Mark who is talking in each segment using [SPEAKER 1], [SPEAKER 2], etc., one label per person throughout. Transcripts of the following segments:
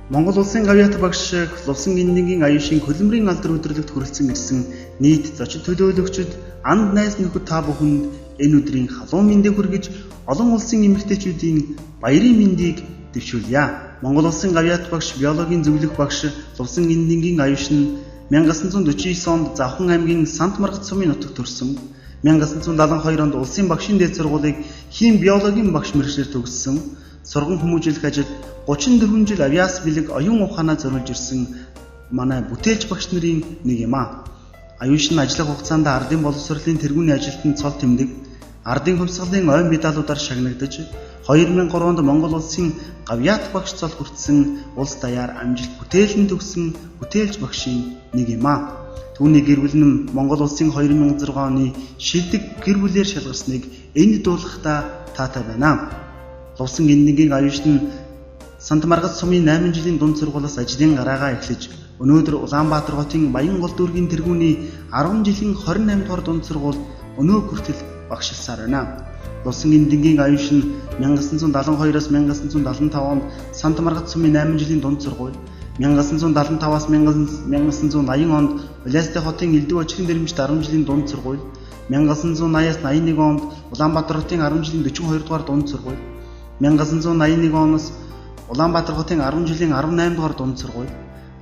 [SPEAKER 1] Монгол улсын гавьяат багш Лувсан Эндэнгийн аюушийн хөлбөмбөрийн алдар өдөрлөгт хүрэлцэн ирсэн нийт зочид төлөөлөгчид, анд найз нөхөд та бүхэнд энэ өдрийн халуун мэндийг хүргэж, олон улсын эмэгтэйчүүдийн баярын мэндийг дэвшүүлье. Монгол улсын гавьяат багш, биологийн зөвлөх багш Лувсан Эндэнгийн аюуш нь 1949 онд Завхан аймгийн Сант Маргад сумын нутагт төрсөн. 1972 онд улсын багшийн дээд сургуулийг хим биологийн багш мэргэжлээр төгссөн. Сурган хүмүүжүүлэх ажилд 34 жил авиас бэлэг оюун ухаанаа зориулж ирсэн манай бүтээлч багш нарын нэг юм аа. Аюуш нь ажиллах хугацаанд ардын боловсролын тэргүүний ажилтнанд цол тэмдэг, ардын хувьсгалын ойн медалуудаар шагнагдаж, 2003 онд Монгол улсын гавьяат багш цол хүртсэн улс даяар амжилт бүтээлэн төгссөн бүтээлч багшийн нэг юм аа. Түүний гэр бүл нь Монгол улсын 2006 оны шилдэг гэр бүлээр шалгарсныг энд дуулахдаа таатай байна. Лувсан Эндэнгийн аюуш нь Сант Маргад сумын 8 жилийн дунд сургуулиас ажлын гараагаа эхлэж, өнөөдөр Улаанбаатар хотын Баянгол дүүргийн тэргүүний 10 жилийн 28 дугаар дунд сургуульд өнөө хүртэл багшилсаар байна. Лувсан Эндэнгийн аюуш нь 1972-оос 1975 онд Сант Маргад сумын 8 жилийн дунд сургууль, 1975-аас 1980 онд Улаастай хотын Элдв очрын дэрэмжт 10 жилийн дунд сургууль, 1980-аас 81 онд Улаанбаатар хотын 10 жилийн 42 дугаар дунд сургууль, 1981 оноос Улаанбаатар хотын 10 жилийн 18 дугаар дунд сургууль,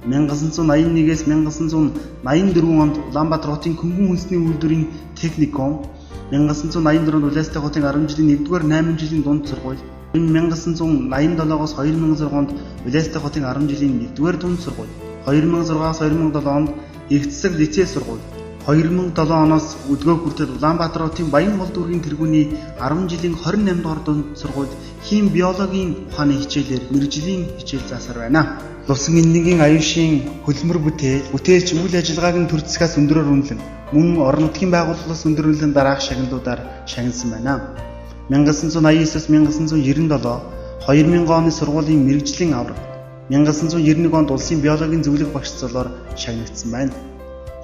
[SPEAKER 1] 1981-ээс 1984 онд Улаанбаатар хотын Хөнгөн үндэсний үйлдвэрийн техникум, 1984 онд Улаастай хотын 10 жилийн 1-р 8 жилийн дунд сургууль, 1987-оос 2006 онд Улаастай хотын 10 жилийн 1-р дунд сургууль, 2006-аас 2007 онд Их засаг лицей сургууль, 2007 оноос өдгөө хүртэл Улаанбаатар хотын Баянгол дүүргийн тэргүүний 10 жилийн 28 дугаар дунд сургуульд хим биологийн ухааны хичээлээр мэргэжлийн хичээл заасаар байна. Лувсан Эндэнгийн аюушийн хөлбөмбөр бүтээл, бүтээлч үйл ажиллагааг нь төр засгаас өндөрөөр үнэлэн, мөн орон нутгийн байгууллагаас өндөр үнэлэн дараах шагналуудаар шагнасан байна. 1989-с 1997 2000 оны сургуулийн мэргэжлийн авраг, 1991 онд улсын биологийн зөвлөх багш цолоор шагнагдсан байна.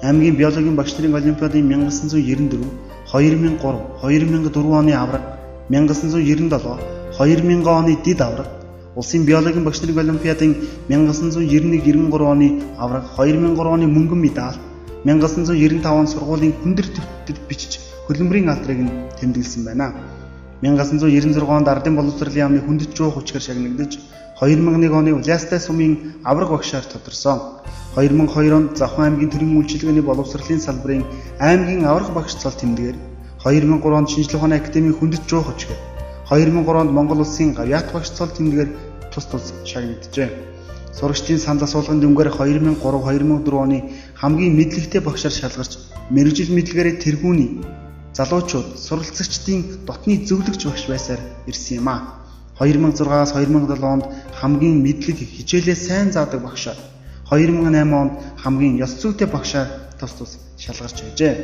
[SPEAKER 1] Аймгийн биологийн багш нарын олимпиадын 1994, 2003, 2004 оны авраг, 1997, 2000 оны дэд авраг, улсын биологийн багш нарын олимпиадын 1991-93 оны авраг, 2003 оны мөнгөн медаль, 1995 он сургуулийн хүндэр төвдөд бичиж хөлбөмбөрийн алдрыг нь тэмдэглэсэн байна. 1996 онд ардын боловсролын яамны хүндэт жуух хүчгээр шагнагдаж, 2001 оны Улаастай сумын авраг багшаар тодорсон. 2002 онд Завхан аймгийн төрийн үйлчилгээний боловсролын салбарын аймгийн авраг багш цол тэмдгээр, 2003 онд Шинжлэх ухааны академийн хүндэт жуух хүчгээр, 2003 онд Монгол улсын гавьяат багш цол тэмдгээр тус тус шагнагджээ. Сурагчдын санал асуулгын дүнгээр 2003-2004 оны хамгийн мэдлэгтэй багшаар шалгарч, мэргэжил мэдлэгээрээ тэргүүний залуучууд, суралцагчдын дотны зөвлөгч багш байсаар ирсэн юм а. 2006-аас 2007 онд хамгийн мэдлэг хичээлээ сайн заадаг багшаар, 2008 онд хамгийн ёс зүйтэй багшаар тус тус шалгарч байжээ.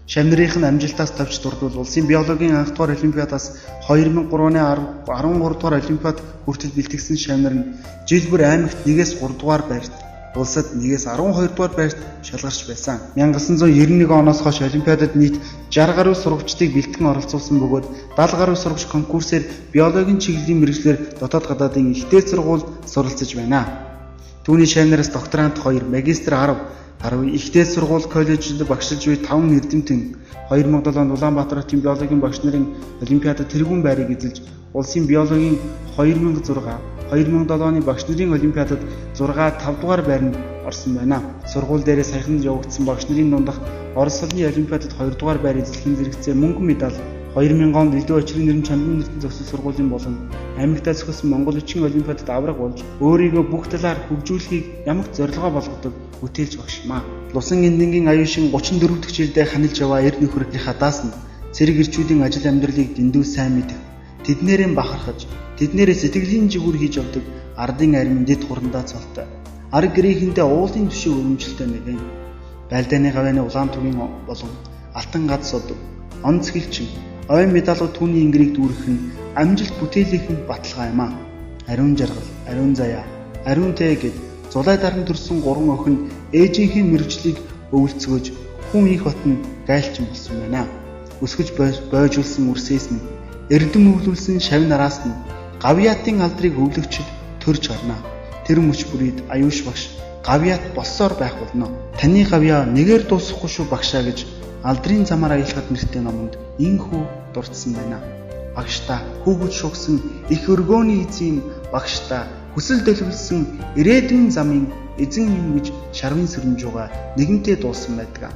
[SPEAKER 1] Шавнырийнх нь амжилтаас товч дурдвал улсын биологийн анх дугаар олимпиадаас 2003 оны 13 дугаар олимпиад хүртэл бэлтгэсэн шавнар нь жил бүр аймагт 1-ээс 3 дугаар байрт, улсад 1-ээс 12 дугаар байрт шалгарч байсан. 1991 оноос хойш олимпиадад нийт 60 гаруй сурагчдыг бэлтгэн оролцуулсан бөгөөд 70 гаруй сурагч конкурсээр биологийн чиглэлийн мэргэжлээр дотоод гадаадын их дээд сургуульд суралцж байна. Түүний шавнараас докторант 2, магистр 10, 10 их дээд сургууль коллежид багшилж буй 5 эрдэмтэн 2007 онд Улаанбаатар хотын биологийн багш нарын олимпиадад тэргүүн байрыг эзэлж, улсын биологийн 2006, 2007 оны багш нарын олимпиадад 6, 5 дугаар байранд орсон байна. Сургууль дээрээ саяхан явагдсан багш нарын дундах Орос улсын олимпиадад 2 дугаар байр эзлэхийн зэрэгцээ мөнгөн медаль, 2000 онд Элдв очрын нэрм чандан нэртэн зохисон сургуулийн болон аймагтаа зохиосон Монгол бичгийн олимпиадад авраг болж, өөрийгөө бүх талаар хөгжүүлэхийг ямагт зорилгоо болгодог бүтээлч багш юм а. Лувсан Эндэнгийн аюушин 34 дахь жилдээ ханилж яваа эр нөхөр хадаас нь цэрэг эрчүүдийн ажил амьдралыг дэндүү сайн мэдэх, тэднэрээ бахархаж, тэднэрээ сэтгэлийн жигүүр хийж явдаг ардын армийн дэд хурандаа цолтой. Арга гэрээхэндээ уулын түшиг өрөмжилтэй нэгэн. Байлдааны гавьяаны улаан тугийн болон алтан гад сод, он цэгэлчин, ойн медалууд түүний ингэрийг дүүргэх нь амжилт бүтээлийнх нь баталгаа юм а. Ариун жаргал, ариун заяа, ариун тэ гэд зулай даран төрсэн гурван охин ээжийнхээ мэргэжлийг өвөлцгөөж хүн их хот нь гайлчин болсон байна. Өсгөж бойжуулсан үрсээс нь, эрдэм өвлүүлсэн шавь нараас нь гавьяатын алдрыг өвлөгчд төрж гарна. Тэр мөч бүрийд Аюуш багш гавьяат болсоор байх болно. Таны гавьяа нэгээр дуусахгүй шүү багшаа гэж алдрын замаар аялахад нэртэй номонд инхүү дурдсан байна. Багш та хүүхэд шугсан их өргөөний эзэн, багш та хүсэл төлөвлөсөн ирээдүйн замын эзэн юм гэж шарвын сөрөнжууга нэгэнтээ дуулсан байдаг.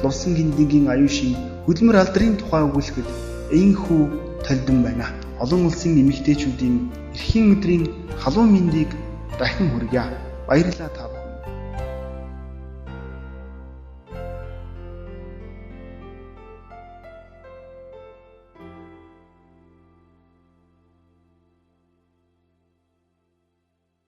[SPEAKER 1] Лувсан гиндингийн аюушийн хөдөлмөр алдрын тухай өгүүлэхэд инхүү толдон байна. Олон улсын эмэгтэйчүүдийн эрхийн өдрийн халуун мэндийг дахин хүргье. Баярлалаа та бүхэнд.